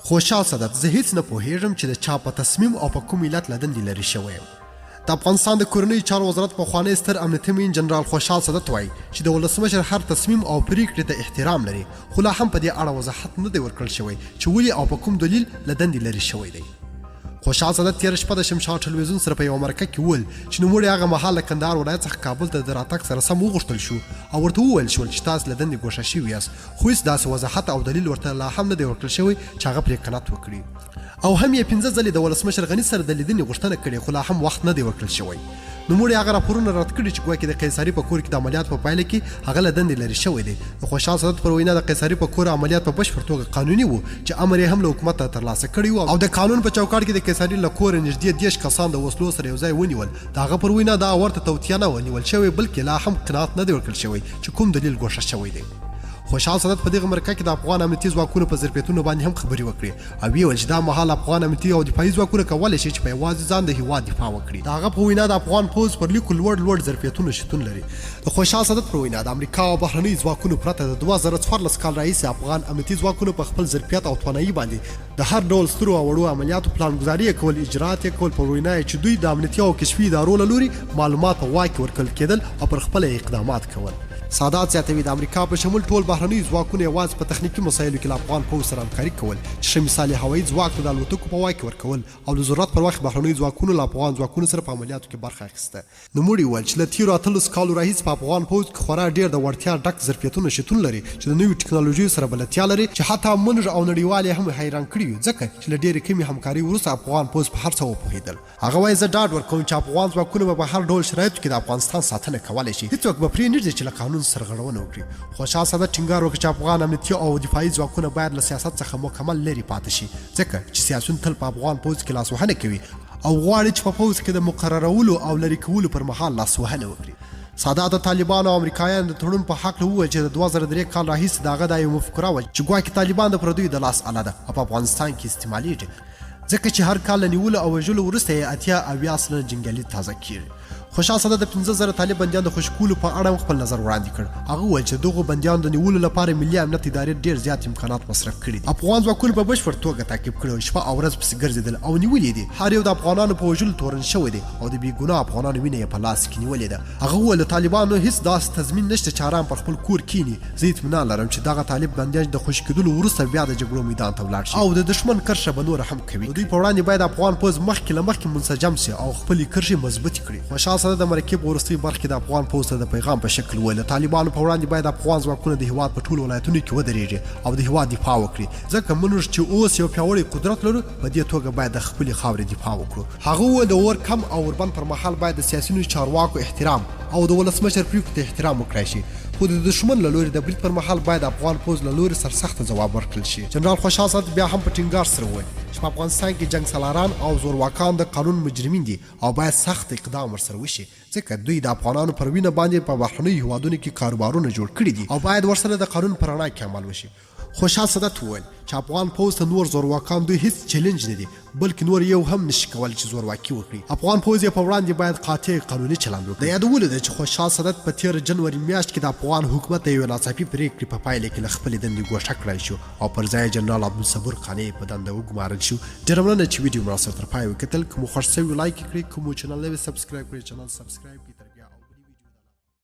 خوشحال سادات، زه هیڅ نه پوهیږم چې د چا په تصمیم او په کوم علت له دندې لرې شوی یم. د افغانستان د کورنیو چارو وزارت پخوانی ستر امنیتي معین جنرال خوشحال سادات وایي چې د ولسمشر هر تصمیم او پریکړې ته احترام لري، خو لا هم په دې اړه وضاحت نه دی ورکړل شوی چې ولې او په کوم دلیل له دندې لرې شوی دی. خوشحال سادات تېره شپه د شمشاد ټلوېزیون سره په یوه مرکه کې وویل چې نوموړی هغه مهال له کندهار ولایت څخه کابل ته د راتګ سره سم وغوښتل شو او ورته وویل شول چې تاسې له دندې ګوښه شوي یاست، خو هیڅ داسې وضاحت او دلیل ورته لا هم نه دی ورکړل شوی چې هغه پرې قناعت وکړي او هم یې پنځه ځلې د ولسمشر غني سره د لیدنې غوښتنه کړې، خو لا هم وخت نه دی ورکړل شوی. نوموړي هغه راپورونه رد کړي چې ګواکې د قیصاري په کور کې د عملیاتو په پایله کې هغه له دندې لرې شوی دی. د خوشحال سادات پر وینا د قیصاري په کور عملیات په بشپړ توګه قانوني وو چې امر یې هم له حکومته ترلاسه کړی و او د قانون په چوکاټ کې د قیصاري له کوره نږدې 30 کسان د وسلو سره یوځای ونیول. د هغه پر وینا دا ورته توطیه نه وه نیول شوې، بلکې لا هم قناعت نه دی ورکړل شوی چې کوم دلیل ګوښه شوی دی. خوشحال سادات په دغه مرکه کې د افغان امنیتي ځواکونو په ظرفیتونو باندې هم خبرې وکړې او ویې ویل چې دا مهال افغان امنیتي او دفاعي ځواکونه کولی شي چې په یوازې ځان د هیواد دفاع وکړي. د هغه په وینا د افغان پوځ پر لیکو لوړ لوړ ظرفیتونه شتون لري. د خوشحال سادات پر وینا د امریکا او بهرنیو ځواکونو پرته د 2014 کال راهیسې افغان امنیتي ځواکونو په خپل ظرفیت او توانایي باندې د هر ډول سترو او وړو عملیاتو پلان ګذاري یې کول، اجرات یې کول. پر وینا یې چې دوی د امنیتي او کشفي ادارو له لوري معلومات په واک کې ورکړل کېدل او پر خپله یې اقدامات کول. سادات زیاتوي، د امریکا په شمول ټول بهرنیو ځواکونو یوازې په تخنیکي مسایلو کې له افغان پوځ سره همکاري کول چې ښه مثال یې هوایي ځواک ته د الوتکو په واک کې ورکول او د ضرورت پر وخت بهرنیو ځواکونو له افغان ځواکونو سره په عملیاتو کې برخه اخیسته. نوموړي وویل چې له تېرو 18 کالو راهیسې په افغان پوځ کې خورا ډېر د وړتیا ډک ظرفیتونه شتون لري چې د نویو ټکنالوژیو سره بلدتیا لري چې حتی مونږ او نړیوال یې هم حیران کړي یو، ځکه چې له ډېرې کمې همکارۍ وروسته افغان پوځ په هر څه وپوهېدل. هغه وايي، زه ډاډ ورکوم چې افغان ځواکونه به په هر ډول شرایطو کې د افغانستان ساتنه کولی شي، هیڅوک به پرې نه ږدي چې له قانون سرغړونه وکړي. خوشحال سادات ټینګار وکړ چې افغان امنیتي او دفاعي ځواکونه باید له سیاست څخه مکمل لرې پاتې شي، ځکه چې سیاسیون تل په افغان پوځ کې لاسوهنه کوي او غواړي چې په پوځ کې د مقررولو او لرې کولو پر مهال لاسوهنه وکړي. سادات د طالبانو او امریکایانو د تړون په هکله وویل چې د 2003 کال راهیسې د هغه دا یوه مفکوره وه چې ګواکې طالبان د پردیو د لاس اله ده او په افغانستان کې استعمالیږي، ځکه چې هر کال له نیولو او وژلو وروسته یې 80 70% جنګیالي تازه کیږي. خوشحال سادات د 5000 طالب بندیانو د خوشې کولو په اړه هم خپل نظر وړاندې کړ. هغه وویل چې د دغو بندیانو د نیولو لپاره ملي امنیت ادارې ډېر زیات امکانات مصرف کړي دي. افغان ځواکونو په بشپړ توګه تعقیب کړي او شپه او ورځ پسې ګرځېدل او نیولي یې دي. هر یو د افغانانو په وژلو تورن شوی دی او د بې ګناه افغانانو وینه یې په لاس کې نیولې ده. هغه وویل، د طالبانو هیڅ داسې تضمین نشته چې ارام پر خپل کور کیني. زه اطمینان لرم چې دغه طالب بندیان د خوشې کیدلو وروسته بیا د جګړو میدان ته ولاړ شي او د دښمن کرښه به نوره هم قوي کړي. د دوی په وړاندې باید افغان پوځ مخکې له مخکې منسجم شي او خپلې کرښې مضبوطې کړي. خوشحال ساده د مرکې په وروستۍ برخه کې د افغان پوځ ته د پیغام په شکل وویل، د طالبانو په وړاندې باید افغان ځواکونه د هیواد په ټولو ولایتونو کې ودریږي او د هیواد دفاع وکړي، ځکه مونږ چې اوس یو پیاوړی قدرت لرو، په دې توګه باید د خپلې خاورې دفاع وکړو. هغه وویل، د اور کم او اوربند پر مهال باید د سیاسیونو چارواکو احترام او د ولسمشر پریکړو ته احترام وکړای شي، خو د دښمن له لوري د برید پر مهال باید افغان پوځ له لوري سرسخته ځواب ورکړل شي. جنرال خوشحال سادات بیا هم په ټینګار سره وویل چې په افغانستان کې جنګسالاران او زورواکان د قانون مجرمین دي او باید سخت اقدام ورسره وشي، ځکه دوی د افغانانو پر وینه باندې په بهرنیو هیوادونو کې کاروبارونه جوړ کړي دي او باید ورسره د قانون په رڼا کې عمل وشي. خوشحال سادات وویل چې افغان پوځ ته نور زورواکان دوی هیڅ چیلنج نه دي، بلکې نور یو هم نشي کولی چې زورواکي وکړي، افغان پوځ یې په وړاندې باید قاطع قانوني چلند وکړي. د یادولو ده چې خوشحال سادات په تېره جنوري میاشت کې د افغان حکومت د یوې ناڅاپي پرېکړې په پایله کې له خپلې دندې ګوښه کړای شو او پر ځای یې جنرال عبدالصبور قانع په دنده وګمارل شو. ډېره مننه چې ویډیو مو راسره تر پایه وکتل. که مو خوښ شوی لایک یې کړئ، که مو چینل نه وي سبسکرایب کړی چینل سبسکرایب کړئ.